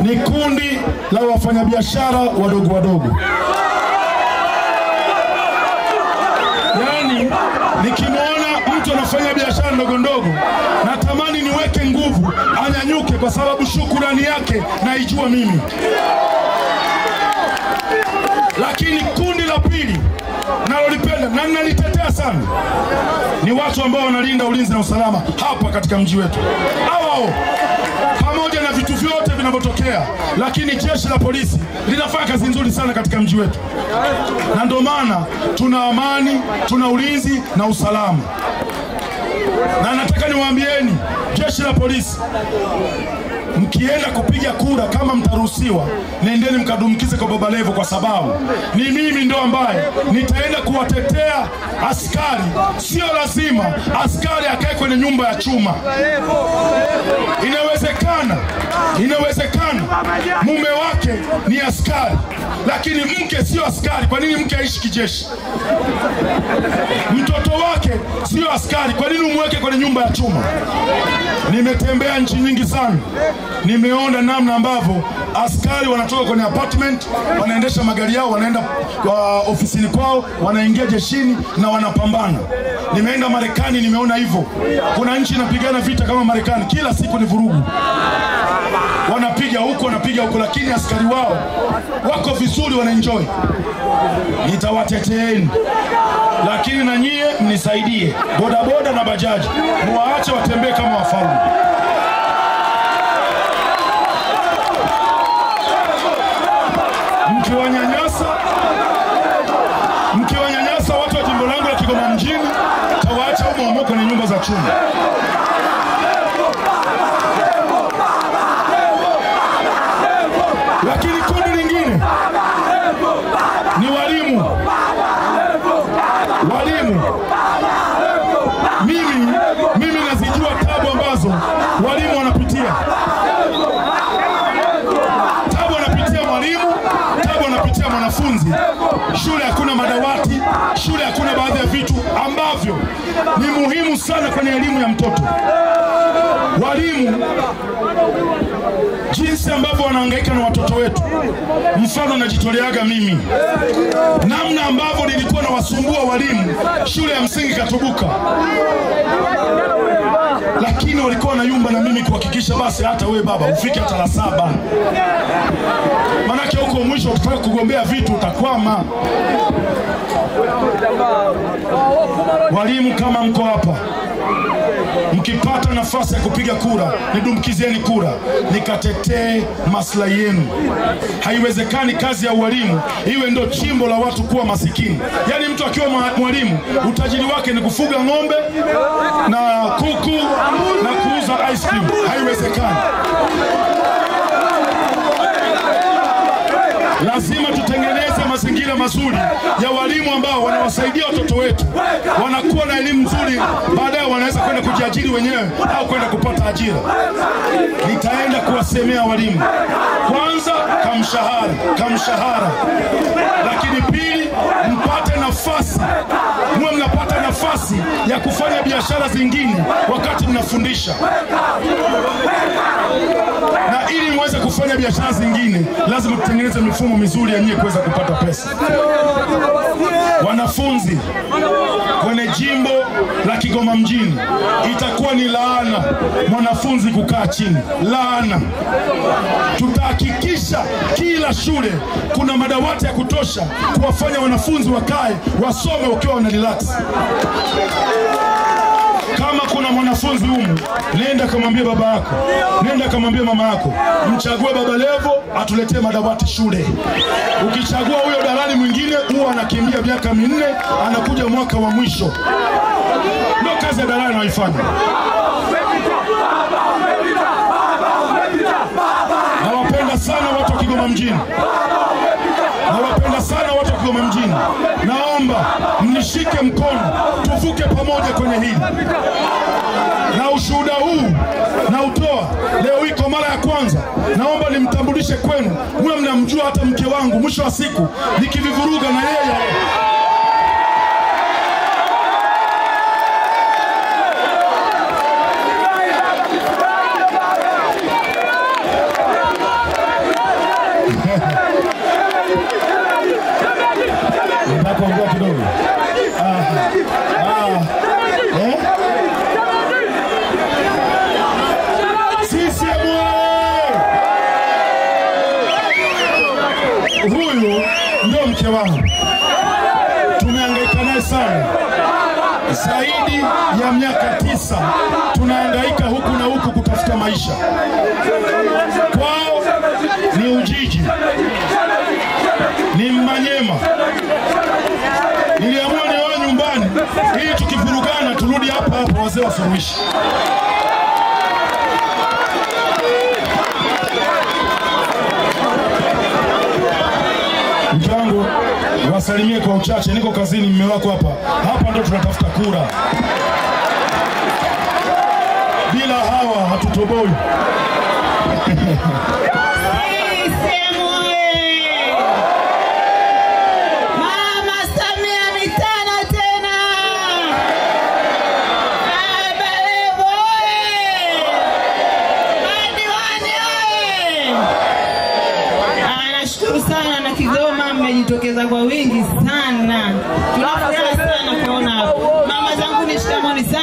ni kundi la wafanyabiashara wadogo wadogo. Yaani nikimwona mtu anafanya biashara ndogo ndogo, natamani niweke nguvu anyanyuke, kwa sababu shukurani yake naijua mimi. Lakini kundi la pili nalolipenda na nalitetea sana ni watu ambao wanalinda ulinzi na usalama hapa katika mji wetu. Hao pamoja na vitu vyote vinavyotokea, lakini jeshi la polisi linafanya kazi nzuri sana katika mji wetu. Na ndio maana tuna amani, tuna ulinzi na usalama. Na nataka niwaambieni, jeshi la polisi, mkienda kupiga kura kama mtaruhusiwa, nendeni mkadumkize kwa Baba Levo, kwa sababu ni mimi ndo ambaye nitaenda kuwatetea askari. Sio lazima askari akae kwenye nyumba ya chuma. Inawezekana mume wake ni askari, lakini mke sio askari. Kwa nini mke aishi kijeshi? Mtoto wake sio askari, kwa nini umweke kwenye nyumba ya chuma? Nimetembea nchi nyingi sana, nimeona namna ambavyo askari wanatoka kwenye apartment, wanaendesha magari yao, wanaenda ofisini kwao, wanaingia jeshini na wanapambana. Nimeenda Marekani, nimeona hivyo. Kuna nchi inapigana vita kama Marekani, kila siku ni vurugu. Wanapiga huko, wanapiga huko, lakini askari wao wako vizuri, wanaenjoy. Nitawateteeni, lakini na nyie mnisaidie. Bodaboda na bajaji muwaache watembee kama wafalme. Mkiwanyanyasa watu wa jimbo langu la Kigoma mjini, tawaacha humo kwenye nyumba za chuma. Lakini kundi lingine ni walimu. Walimu, mimi nazijua tabu ambazo walimu wanapitia. Tabu anapitia mwalimu, tabu anapitia mwanafunzi. Shule hakuna madawati, shule hakuna baadhi ya vitu ambavyo ni muhimu sana kwenye elimu ya mtoto. Walimu jinsi ambavyo wanahangaika na watoto wetu, mfano najitoleaga mimi, namna ambavyo nilikuwa nawasumbua walimu shule ya msingi Katubuka, lakini walikuwa wanayumba na mimi kuhakikisha basi hata wewe baba ufike hata la 7. Manake huko mwisho ukitaka kugombea vitu utakwama. Walimu kama mko hapa, mkipata nafasi ya kupiga kura, nidumkizieni kura, nikatetee maslahi yenu. Haiwezekani kazi ya ualimu iwe ndo chimbo la watu kuwa masikini. Yaani mtu akiwa mwalimu, utajiri wake ni kufuga ng'ombe na kuku na kuuza ice cream. Haiwezekani. Lazima tutengeneze mazingira mazuri ya walimu ambao wanawasaidia watoto wetu, wanakuwa na elimu nzuri, baadaye wanaweza kwenda kujiajiri wenyewe au kwenda kupata ajira. Nitaenda kuwasemea walimu, kwanza kamshahara, lakini pili mpate nafasi, muwe mnapata nafasi ya kufanya biashara zingine wakati mnafundisha. Na ili muweze kufanya biashara zingine, lazima tutengeneze mifumo mizuri ya nyie kuweza kupata pesa. Wanafunzi kwenye jimbo la Kigoma mjini, itakuwa ni laana mwanafunzi kukaa chini. Laana. Tutahakikisha kila shule kuna madawati ya kutosha kuwafanya wanafunzi wakae wasome wakiwa wana relax. Kama kuna mwanafunzi humu, nenda kamwambie baba yako, nenda kamwambie mama yako, mchague Baba Levo atuletee madawati shule. Ukichagua huyo dalali mwingine, huwa anakimbia miaka 4, anakuja mwaka wa mwisho. Ndio kazi ya dalali anayoifanya. Nawapenda sana watu wa Kigoma mjini. Nawapenda sana watu wa Kigoma mjini. Naomba mnishike mkono, tuvuke pamoja kwenye hili. Na ushuhuda huu nautoa leo iko mara ya kwanza. Naomba nimtambulishe kwenu, mwe mnamjua hata mke wangu. Mwisho wa siku nikivivuruga na yeye. Ndio mke wangu. Tumehangaika naye sana. Zaidi ya miaka 9 tunahangaika huku na huku kutafuta maisha. Kwao ni Ujiji, ni Manyema. Niliamua nioe nyumbani ili tukivurugana turudi hapa hapa wazee wasuluhishe. Mke wangu, wasalimie kwa uchache, niko kazini, mume wako hapa. Hapa ndo tunatafuta kura. Bila hawa hatutoboi. Mama Samia mitano tena. Baba Levo oye! Madiwani oye! Nashukuru sana na Kigoma mmejitokeza kwa wingi sana. Tunafurahi sana kuona hapa. Mama zangu ni shikamoni sana.